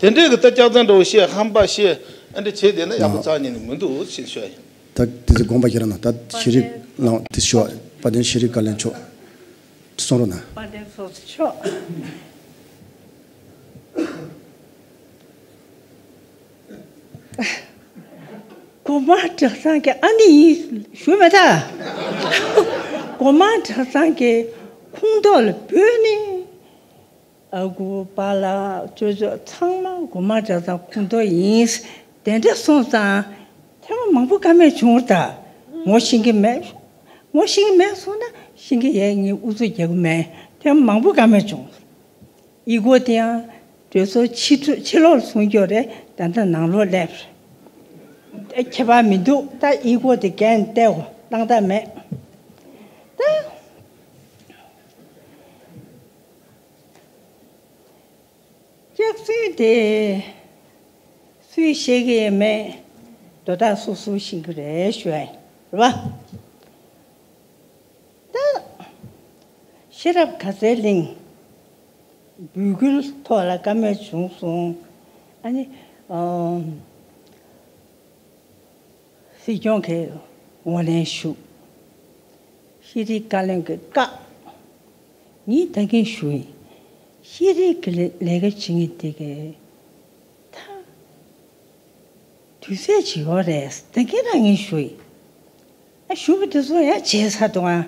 དེ་འདྲས་ཀྱི་ད་སྐྱག་རྫུན་འདྲ་བོ་བཤད་ཧམ་པ་བཤད་ཨ་འདྲ་བྱས་བསྡད་ན་ཡག་པོ་རྩ་བ་ཉིད་ནས་མི་འདུག་ཅེས་ཤོད་ཡིན། ད་དེ་ཚོ་དགོངས་པ་ཁྱེད་རང་ན་ད་ཤེས་རིག་ལང་དེ་ཤོད་པ་དེ་ཤེས་རིག་བཀའ་བློན་མཆོག་གསུང་རོགས་གནང་། དཔལ་ལྡན་ཚོགས་གཙོ་མཆོག་སྒོ་མང་གྲྭ་ཚང་གི་ཨ་ནི་ཡིན་ཞུ་མེད་ད། སྒོ་མང་གྲྭ་ཚང་གི་ཁོངས་གཏོགས་ལ་བོད་ནི་ཨ་ཁུ་པཱ་ལགས་ཅོ་ཅོ་ཚང་མ་སྒོ་མང་གྲྭ་ཚང་ཁོངས་གཏོགས་ཡིན། དེ་འདྲ་སོང་ཙང་ཐེངས་མ་མང་པོ་ཀ་མེད་བྱུང་ད། ངོ་ཤེས་ཀྱི་མེད། ངོ་ཤེས་ཀྱི་མེད་སོང་ན་ཤེས་ཀྱི་ཡས་ངས་ཨུ་ཚུགས་རྒྱག་གི་མེད། ཐེངས་མ་མང་པོ་ཀ་མེད་བྱུང་། ཨི་གོ་དེ་ཡང་གྲོས་ཚོགས་ཕྱི་ཕྱི་ལོགས་ལ་སོང་ཀྱོག་རེད། ད་ལྟ་ནང་ལོགས་སླེབས་རེད། ཁྱད་པར་མི་འདུག་ད་ཨི་གོ་དེ་འགན་བལྟས་གོ་བཏང་ཐབས་མེད། ད་ སྲོལ་དེ་སུས་བཤད་ཀྱི་ཡོད་མེད་དོ་བདག་སོ་སོས་ཤེས་ཀྱི་རེད་ཞུ་ཡ་ཡིན། རེད་པ། ད་ཤེས་རབ་དགའ་ཚལ་གླིང་འབོད་སྐུལ་ཐོག་ལ་བཀའ་མོལ་བྱུང་སོང་། ཨ་ནི་ཨ། སྲིད་སྐྱོང་གིས་ངོས་ལེན་ཞུ། ཤེས་རིག་བཀའ་བློན་གྱིས་བཀག་ངས་ད་གིན་ཞུ་ཡིན། ཤེས་རིག་གི་ལས་ལས་ཀ་བྱེད་མཁན་དེ་གས་ད་དུས་ཚོད་ཅིག་ཡོད་རེད། ད་གིན་རང་ངས་ཞུ་ཡིན། ཨ་ཞུ་བ་དེ་ཚོ་ཡང་བརྗེད་ཚར་འདུག་ཨ།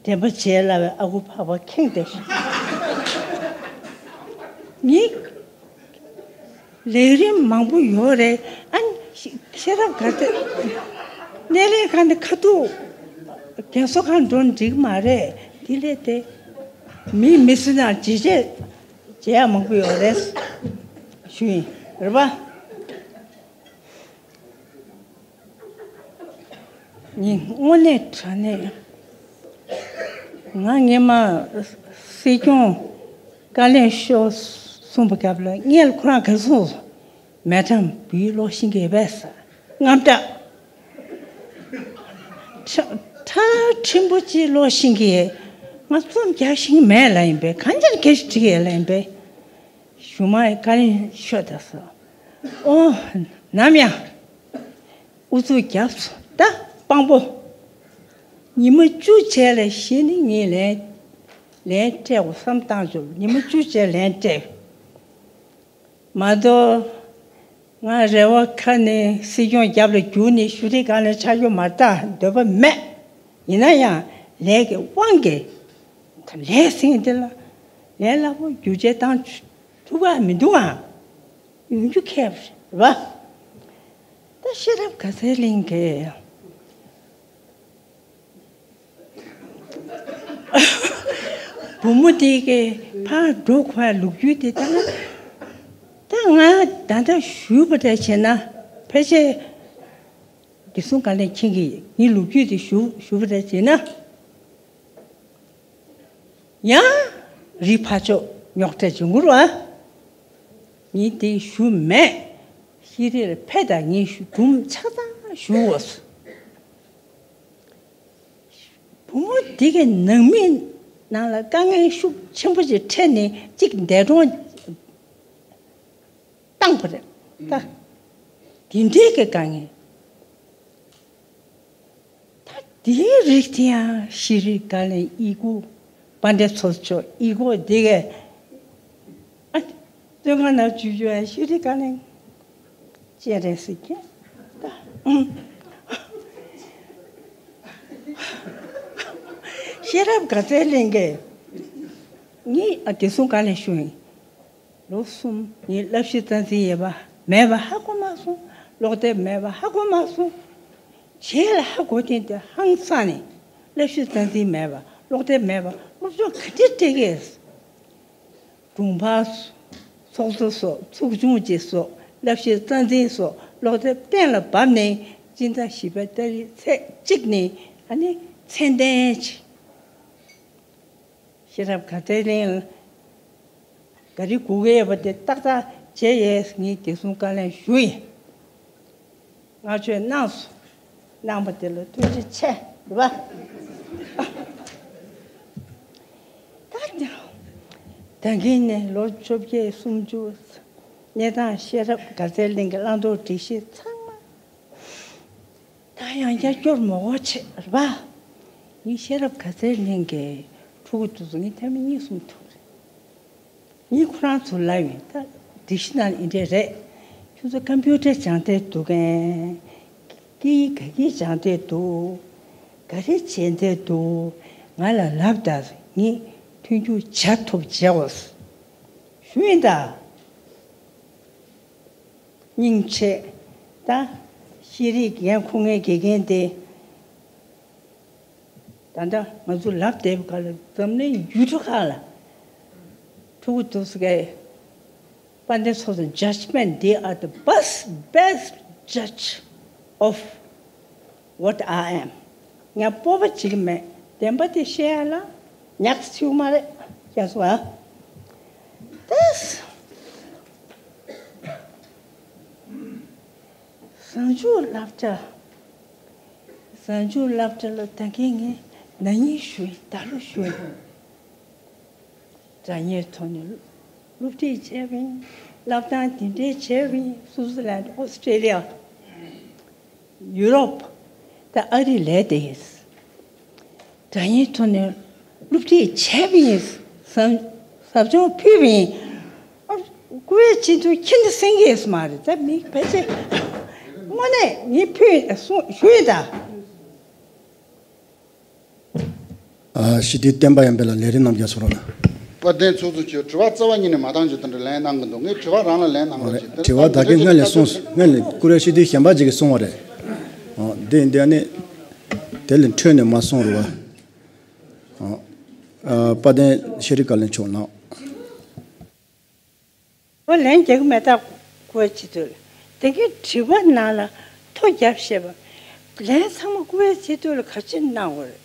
དྲན་པ་བརྗེད་སླ་བའི་ཨ་ཁུ་འཕགས་པ་ཁེངས་ཏེ། ངའི་ལས་རིམ་མང་པོ་ཡོད་རེད། ཨ་ཤེས་རབ་དགའ་ཚལ་སྣེ་ལེན་ཁང་དེ་ཁ་ཐུག་རྒན་གསོ་ཁང་འགྲོ་འགྲིག་མ་རེད། དེ་ལས་དེ་མི་མི་སྲིད་ན་ཇེ་ཇེ་ཇེ་ཡག་མང་པོ་ཡོད་རེད་ཞུ་ཡིན། རེད་པ། ངས་དངོས་གནས་དྲང་གནས་ང་སྔས་མ་སྲིད་སྐྱོང་བཀའ་བློན་ཤོག་གསུངས་པའི་སྐབས་ལ་སྔས་ལ་ཁོ་རང་ག་རེ་གསུངས་སོང་། མེ་ཊམ་བོད་ཡིག་ཀློག་ཤེས་ཀྱི་ཡོད་པས་ཟེར། དངངས་སྐྲག་ཁྲ་ཁྲ་ཕྲན་བུ་ཅིག་ཀློག་ཤེས་ཀྱི་ཡོད། ང་རྩོམ་རྒྱག་ཤེས་ཀྱི་མེད་ལབ་ཡིན་པས། གང་ཅིར་སྐད་ཆ་དྲིས་ཡོད་ལབ་ཡིན་པས། གཞུག་མ་བཀའ་བློན་ཤོག་དང་ཟེར། ཨོ། ནམ་ཡང་ཨུ་ཚུགས་རྒྱབ་སོང་། ད་དཔང་པོ། ཉི་མ་བཅུ་རྗེས་ལ་གཞི་ནས་ངས་ལན་ལན་སྤྲད་དགོས་བསམ་བཏང་བྱུང་། ཉི་མ་བཅུ་རྗེས་ལན་སྤྲད། མ་གཏོགས་ང་རེ་བ་ཁ་ནས་སྲིད་སྐྱོང་རྒྱབ་ལ་རྒྱུག་ནས་ཤེས་རིག་བཀའ་བློན་ཆགས་རྒྱུ་མ་རེད། འདོད་པ་མེད། ཡིན་ན་ཡང་ལས་ཀྱི་དབང་གིས་ད་ལས་ཟིན་འདི་ལ་ལས་སླ་པོ་རྒྱུ་ཆ་བཏང་ཐུབ་པ་མི་འདུག་ཨང་། ཡོང་རྒྱུ་ཁེལ་བ་རེད་པ། ད་ཤེས་རབ་དགའ་ཚལ་གླིང་གི་བུ་མོ་དེ་གི་ཕར་འགྲོ་ཁོ་ལུག་རྒྱུ་དེ་ད་ད་ང་ད་ལྟ་ཞུས་པ་འདྲ་བྱས་ན་ཕལ་ཆེར་བདེ་སྲུང་བཀའ་བློན་མཁྱེན་གྱི་ཡིན། ངའི་ལུག་རྒྱུ་དེ་ཞུ་ཞུས་པ་འདྲ་བྱས་ན། ཡང་རི་ཕར་ཕྱོགས་རྙོག་དྲ་བྱུང་གི་རེད་པ། ངས་དེ་ཞུ་མེད། ཤེས་རིག་ལ་ཕེབས་དང་ངས་ཞུ་དུམ་ཆ་ཚང་ཞུ་འོས། བུ་མོ་འདི་གི་ནང་མིའི་ནང་ལ་དཀའ་ངལ་ཤུགས་ཆེན་པོ་ཞིག་འཕྲད་ནས་གཅིག་འདས་གྲོངས་བཏང་བ་རེད་ད། དེ་འདྲའི་གི་དཀའ་ངལ། ད་དེའི་རིགས་དེ་ཡང་ཤེས་རིག་བཀའ་བློན་ཨི་ཁུ་དཔལ་ལྡན་ཚོགས་གཙོ་ཨི་ཁུ་འདི་གས་ཨ་བཙོན་ཁང་ནང་འཇུག་རྒྱུ་ཡང་ཤེས་རིག་བཀའ་བློན་ཅན་རེད་ཟེར་གྱི་ད། ཤེས་རབ་དགའ་ཚལ་གླིང་གས་ངས་ཨ་བདེ་སྲུང་བཀའ་བློན་ཞུ་ཡིན། ལོ་གསུམ་ངས་བསླབ་གཞི་རྩ་འཛིན་ཡོད་པ་མེད་པ་ཧ་གོ་མ་སོང་། ཀློག་དེབ་མེད་པ་ཧ་གོ་མ་སོང་། རྗེས་ལ་ཧ་གོ་དེ་དེ་ཧང་སངས་ནས་བསླབ་གཞི་རྩ་འཛིན་མེད་པ་ཀློག་དེབ་མེད་པ་སློབ་སྦྱོང་ག་འདྲས་སྤྲད་ཀྱི། སྒྲུང་ཕར་ཚོགས་གཙོ་སོགས་ཚོགས་ཆུང་ཅིག་སོགས་བསླབ་གཞི་རྩ་འཛིན་སོགས་ཀློག་དེབ་གཏན་ལ་ཕབ་ནས་སྤྱི་ཟླ་བཞི་པའི་ཏ་རིག་ཚེས་གཅིག་ནས་ཨ་ནི་མཚན་ལྡན་ཅིག་ཤེས་རབ་དགའ་ཚལ་གླིང་ལ་ག་རེ་དགོས་ཀྱི་ཡོད་པ་དེ་ཏག་ཏག་བྱས་ཡས་ངས་བདེ་སྲུང་བཀའ་བློན་ཞུ་ཡིན། བསྔགས་བརྗོད་གནང་སོང་། གནང་བ་དེ་ལ་ཐུགས་རྗེ་ཆེ་རེད་པ། ད་ད་གིན་ནས་ལོ་བཅོ་བརྒྱད་སུམ་ཅུ་གནས་སྟངས་ཤེས་རབ་དགའ་ཚལ་གླིང་གི་བླང་དོར་སྒྲིག་གཞི་ཚང་མ། ད་ཡང་བསྐྱར་སྐྱོར་མོ་གོ་ཆེ་རེད་པ། ངས་ཤེས་རབ་དགའ་ཚལ་གླིང་གི་ཕྲུ་གུ་དེ་ཚོ་ངས་ཐེངས་མ་གཉིས་གསུམ་ཐུག་རེད། ངས་ཁོ་རང་ཚོ་ལབ་ཡིན། ད་སྒྲིག་གཞི་ནང་ལ་འདི་འདྲས་རེད། ཁྱོད་ཚོ་ཀམ་པུ་ཊར་སྦྱང་བསྡད་འདུག་གས། སྐད་ཡིག་ག་གི་སྦྱང་བསྡད་འདུག་ག་རེ་བྱས་བསྡད་འདུག་ང་ལ་ལབ་དང་། ངས་མཐུན་འགྱུར་བྱ་ཐུབ་བྱས་འོ། ཞུ་ཡིན་ད། སྙིང་རྗེ། ད་ཤེས་རིག་འགན་འཁུར་མཁན་དགེ་རྒན་དེ། ད་ལྟ་ང་ཚོ་ལབ་བསྡད་པ་ག་ལ་འཛམ་གླིང་ཡུལ་གྲུ་ཁག་ལ་ཕྲུ་གུ་དེ་ཚོ་གས་དཔལ་ལྡན་ཚོགས་གཙོ་judgment, they are the best, best judge of what I am. ང་སྤོབས་པ་བྱེད་ཀྱི་མེད། བདེན་པ་དེ་བཤད་ཡ་ལ་ཉག་ཚིག་མ་རེད། ཁྱེད་ཚོ་ཨ། ད་ བཟང་སྤྱོད་སློབ་གྲྭ། བཟང་སྤྱོད་སློབ་གྲྭ་ལ་ད་གིན་ངས་ན་ནིང་ཞུས་ཡིན། ད་ལོ་ཞུས་ཡིན། དྲ་བརྙན་ཐོག་ནས་སློབ་ཁྲིད་བྱས་པ་ཡིན། སློབ་སྟངས་དེ་འདྲའི་བྱས་པ་ཡིན། སུའུ་ཙི་ལན། ཨོ་སི་ཀྲེ་ལི་ཡ། ཡུ་རོབ། ད་ཨ་རི་ལས་དེ་ཡིན། དྲ་བརྙན་ཐོག་ནས་སློབ་ཁྲིད་བྱས་པ་ཡིན། ཟབ་ཟབ་སྦྱོང་ཕུལ་བ་ཡིན། ཨ། ཀུ་ཝེ་ཊི་སྤྱི་འཐུས་ཁྱེད་འདི་གསན་གྱི་ཡོད་མ་རེད། ད་མི་ཕལ་ཆེར་དངོས་གནས་ངས་ཕུལ་གསུང་ཞུས་ཡིན་ད། ཨ། སྤྱི་འཐུས་བསྟན་པ་ཡར་འཕེལ་ལགས་ལས་རིམ་རྣམས་རྒྱབ་སོང་རོགས། དཔལ་ལྡན་ཚོགས་གཙོ་མཆོག་དྲི་བ་རྩ་བ་ཉིད་ནས་མ་བཏང་རྒྱུ་དེ་འདྲ་ལན་གནང་གི་འདུག་ངས་དྲི་བ་རང་ལ་ལན་གནང་རོགས་བྱེད། དྲི་བ་ད་གིན་སྔོན་ལ་གསུངས། སྔོན་ལ་ཀུ་རེ་སྤྱི་འཐུས་གཞན་པ་ཅིག་གིས་གསུངས་པ་རེད། ཨོ། འདི་འདི་ནི་དེ་ལས་འཕྲོས་ནས་མ་གསུངས་རེད་བ། ཨོ། ཨ། དཔལ་ལྡན་ཤེས་རིག་བཀའ་བློན་མཆོག་ལགས། ཨོ། ལན་རྒྱག་གི་མེད་ད། ཀུ་ཝེ་ཊི་སྤྱི་འཐུས་ལ། དེ་གའི་དྲི་བ་ནང་ལ་ཐོ་བརྒྱབ་བཤད་པ། ལན་ཚང་མ་ཀུ་ཝེ་ཊི་སྤྱི་འཐུས་ལ་ག་ཅི་གནང་བ་རེད།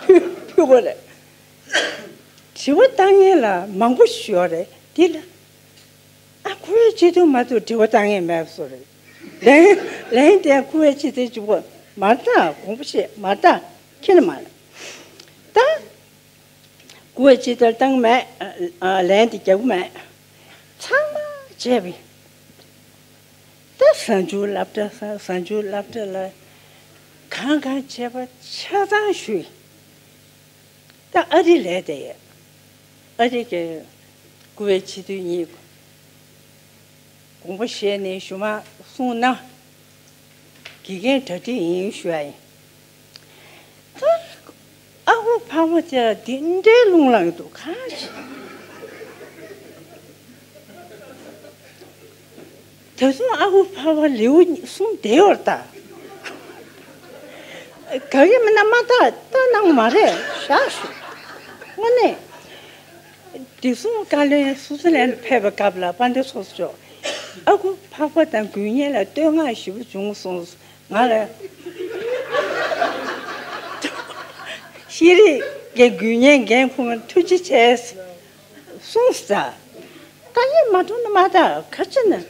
ཕུལ་ཕུལ་བ་རེད། དྲི་བ་བཏང་མཁན་ལ་མང་པོ་ཞིག་ཡོད་རེད། འདི་ལ། ཨ། ཀུ་ཝེ་ཊི་སྤྱི་འཐུས་མ་གཏོགས་དྲི་བ་བཏང་མཁན་མེད་པ་བཟོ་རེད། ལན་ལན་དེ་ཀུ་ཝེ་ཊི་སྤྱི་འཐུས་གཅིག་པོ་མ་རེད་ད། དགོངས་པ་བཞེས། མ་རེད་ད། ཁྱེད་ལ་མ་རེད་ད། ཀུ་ཝེ་ཊི་སྤྱི་འཐུས་བཏང་མེད། ཨ། ལན་དེ་རྒྱག་མེད། ཚང་མ་བྱས་པ་ཡིན། ད་བཟང་སྤྱོད་སློབ་གྲྭ་ཟེར། བཟང་སྤྱོད་སློབ་གྲྭ་ལ་གང་གང་བྱས་པ་ཆ་ཚང་ཞུས། ད་ཨ་རི་ལས་དེ་ཡོད། ཨ་རི་གི་ཀུ་ཝེ་ཊི་སྤྱི་འཐུས་གཉིས་དགོངས་པ་བཞེས་ནས་ཞུ་མ་གསུངས་ན། དགེ་རྒན་གྲ་སྒྲིག་ཡིན་ཞུ་ཡ་ཡིན། ད་ཨ་ཁུ་འཕགས་པ་དེ་ལ་འདི་འདྲའི་རླུང་ལངས་འདུག་གང་ཞིག་ད་དུང་ཨ་ཁུ་འཕགས་པ་ལེའུ་གསུམ་བསྡད་ཡོད་ད། ག་གེ་མིན་ན་མ་ལྟ་ལྟ་གནང་མ་རེད། བཞག་ཞུ། དངོས་གནས། བདེ་སྲུང་བཀའ་བློན་སུའུ་ཙི་ལན་ཕེབས་པའི་སྐབས་ལ་དཔལ་ལྡན་ཚོགས་གཙོ་མཆོག་ཨ་ཁུ་འཕགས་པ་དང་དགོས་ངེས་ལ་བསྟོད་བསྔགས་ཞེ་པོ་བྱུང་སོང་། ང་ལ་ཤེས་རིག་གི་དགོས་ངེས་འགན་ཁུར། ཐུགས་རྗེ་ཆེ་གསུངས་ས། ད་ཡིན་མ་གཏོགས་ནི་མ་ད་ག་ཅི་ནི།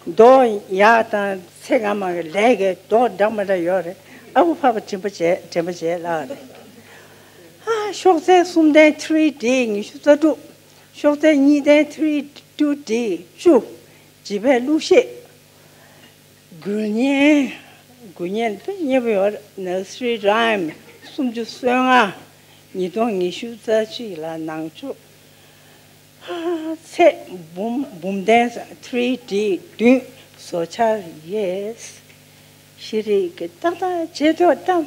མདོ་ཡག་དང་ཚེ་སྔ་མ་གི་ལས་ཀྱི་མདོ་འདྲ་མི་འདྲ་ཡོད་རེད། ཨ་ཁུ་འཕགས་པ་དྲན་པ་བྱས། དྲན་པ་བྱས་ལགས་རེད། ཨ། ཤོག་ཚད་གསུམ་ལྡན་ཐི་རི་ཌི་ཉི་ཤུ་རྩ་དྲུག་ཤོག་ཚད་གཉིས་ལྡན་ཐི་རི་ཊུ་ཌི་བཅུ། བྱིས་པའི་གླུ་གཞས། དགུན་བརྙན། དགུན་བརྙན་དཔེ་མཉེས་པོ་ཡོད་རེད། ནར་སི་རི་རའིམ་སུམ་ཅུ་སོ་ལྔ། ཉིས་སྟོང་ཉི་ཤུ་རྩ་གཅིག་ལ་ནང་ཆོས། ཚད་འབུམ་འབུམ་ལྡན་ཐི་རི་ཌི་བདུན། བཟོ་འཆར་ཡེས། ཤེས་རིག་གི་ཏག་ཏག་བྱེད་ཐུབ་ད།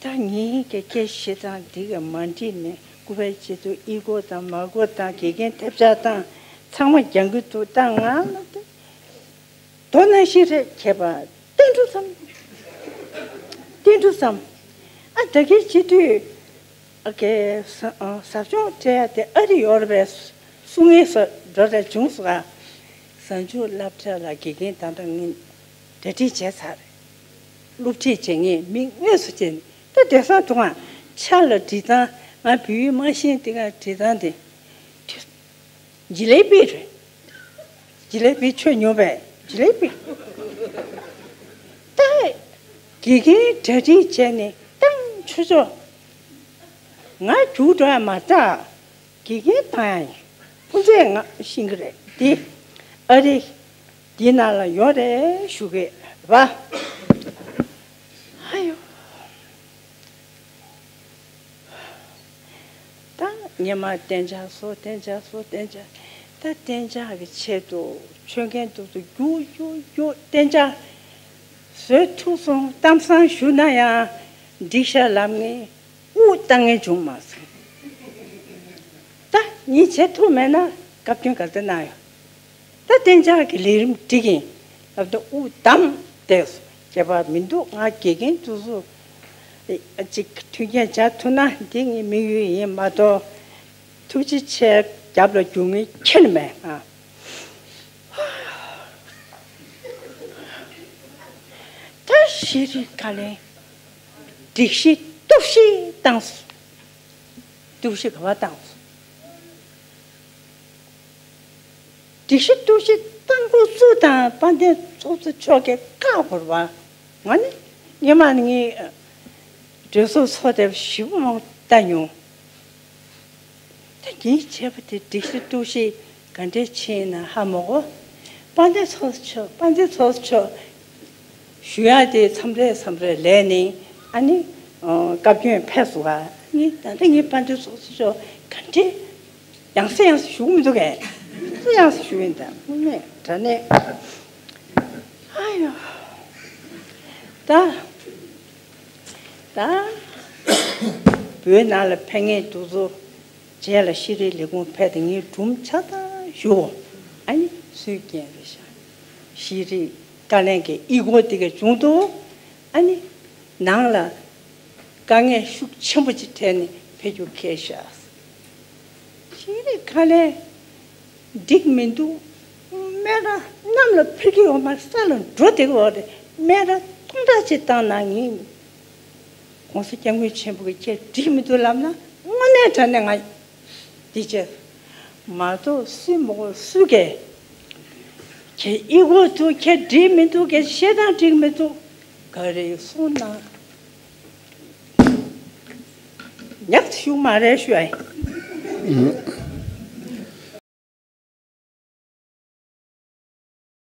ད་ངེད་ཀྱི་སྐད་བཤད་སྟངས་འདི་ག་མ་འགྲིག་ནས་ཀུ་ཝེ་ཊི་སྤྱི་འཐུས་ཨི་གོ་དང་མ་གོ་དང་དགེ་རྒན་ཐེབས་ཆག་དང་ཚང་མ་རྒྱང་གི་འདུག་ད་ང་ལ་དེ། དོ་ན་ཤི་རེད། མཁས་པ་བསྟན་འགྲོ་བསམ། བསྟན་འགྲོ་བསམ། ཨ། ད་གིན་སྤྱི་འཐུས་ཨ་ཀའི་ཟབ་སྦྱོང་སྤྲད་ཡ་དེ་ཨ་རི་ཡོད་རེད་པས་གསུང་ངེས་སུ་འགྲོ་རེ་བྱུང་སོང་ཨ། བཟང་སྤྱོད་སློབ་གྲྭ་ལ་དགེ་རྒན་ད་ལྟ་ངས་གྲ་སྒྲིག་བྱས་ཚར་རེད། སློབ་ཁྲིད་བྱེད་མཁན་མི་དངོས་སུ་བྱས་ནས། ད་དེང་སང་དུང་ཨ་ཆ་ལ་བྲིས་སྟངས། ང་བོད་ཡིག་མ་ཤེས། དེ་ག་བྲིས་སྟངས་དེ། ཇི་ལེ་བི་རེད། ཇི་ལེ་བི་ཆོས་ཉོ་བས་ཇི་ལེ་བི། ད་དགེ་རྒན་གྲ་སྒྲིག་བྱས་ནས་བཏང་ཆོག་ཆོག་ང་རྒྱུགས་འགྲོ་ཡ་མ་རེད། དགེ་རྒན་བཏང་ཡ་ཡིན། ཁོང་ཚོས་ང་ཤེས་ཀྱི་རེད། འདི་ཨ་རི་འདི་ནང་ལ་ཡོད་རེད་ཞུ་གི་རེད་པ། ཨ་ཡོ། ད་ཉི་མ་གཏན་འཇགས་བཟོ། གཏན་འཇགས་བཟོ། གཏན་འཇགས། ད་གཏན་འཇགས་ཀྱི་ཆེད་དུ་ཆོས་མཁན་དེ་ཚོ་རྒྱུགས་རྒྱུགས་རྒྱུགས། གཏན་འཇགས་བཟོས་ཐུབ་སོང་། གཏམ་བཟང་ཞུ་ན་ཡང་འགྲིག་ཤག་ལབ་མཁན། དབུགས་བཏང་མཁན་བྱུང་མ་སོང་། ད་ངས་བྱེད་ཐུབ་མེད་ན་སྐབས་དོན་ག་ཚོད་གནང་ཡོད། ད་གཏན་འཇགས་ཀྱི་ལས་རིམ་འགྲིག་གིན་ལབ་དུས་དབུགས་བསྡམས་བསྡད་སོང་། ཁྱད་པར་མི་འདུག་ང་དགེ་རྒན་དེ་ཚོ་ཅིག་མཐུན་རྐྱེན་སྦྱར་ཐུབ་ན་འདི་ངའི་དམིགས་ཡུལ་ཡིན་མ་གཏོགས། ཐུགས་རྗེ་ཆེ། རྒྱབ་ལ་རྒྱུག་མཁན་ཁྱེད་མེད་ང་། ད་ཤེས་རིག་བཀའ་བློན་སྒྲིག་གཞི་གཏོར་བཤིག་བཏང་སོང་། གཏོར་བཤིག་ག་པར་བཏང་སོང་། སྒྲིག་གཞི་གཏོར་བཤིག་བཏང་འགོ་བཙུགས་དང་དཔལ་ལྡན་ཚོགས་གཙོ་མཆོག་གིས་བཀག་དགོས་པ། ང་ནི་སྔོན་མ་ནི་ངས་གྲོས་ཚོགས་ཚོགས་དེབ་ཞིབ་མོ་ལྟ་མྱོང་། ད་ངས་བྱས་པ་དེ་སྒྲིག་གཞི་གཏོར་བཤིག་ག་འདྲས་ཕྱིན་ན་ཧ་མ་གོ། དཔལ་ལྡན་ཚོགས་གཙོ་མཆོག་དཔལ་ལྡན་ཚོགས་གཙོ་མཆོག་ཞུ་ཡག་དེ་མཚམས་རེ་མཚམས་རེ་ལས་ནས་ཨ་ནི་ཨ་བཀའ་བཀྱོན་ཕེབས་སོང་བ། ངས་ད་ལྟ་ངས་དཔལ་ལྡན་ཚོགས་གཙོ་མཆོག་ག་འདྲས་ཡང་སེ་ཡང་སེ་ཞུ་གི་མི་འདུག་གས། སུ་ཡང་སེ་ཞུ་ཡིན་ད་དངོས་གནས་དྲང་གནས། ཨ་ཡོ། ད་ད་བོད་ནང་ལ་ཕེབས་མཁན་འདུག་ཚོ། རྗེས་ལ་ཤེས་རིག་ལས་ཁུངས་ཕེབས་ཏེ་ངའི་སྒྲུང་ཆ་ཚང་ཞུ། ཨ་ནི་སུའི་རྐྱེན་རེད་ཤག་ཤེས་རིག་བཀའ་བློན་གྱི་ཨི་གོ་དེ་ག་བྱུང་འདུག་ཨ་ནི་ནང་ལ་དཀའ་ངལ་ཤུགས་ཆེན་པོ་ཅིག་འཕྲད་ནས་ཕེབས་རྒྱུ་ཁེལ་ཤག་ཤེས་རིག་བཀའ་བློན་འགྲིག་མི་འདུག་སྨན་ར་གནམ་ལ་འཕུར་གྱི་ཡོད་མ་རེད། ས་ལ་འགྲོ་བསྡད་ཀྱི་ཡོད་རེད། སྨན་ར་སྟོང་ཕྲག་ཅིག་བཏང་ན་ངས་༸གོང་ས་༸སྐྱབས་མགོན་ཆེན་པོ་གིས་ཁྱེད་འགྲིག་མི་འདུག་ལབ་ན་དངོས་གནས་དྲང་གནས་ང་འདི་བྱས། མ་གཏོགས་སུས་མ་གོ་སུས་གས། ཁྱེད་ཨི་གོ་འདུག་ཁྱེད་འགྲིག་མི་འདུག་ཁྱེད་བཤད་སྟངས་འགྲིག་མི་འདུག་ག་རེ་གསུངས་ན་ཉག་ཅིག་ཞུ་མ་རེད་ཞུ་ཨ།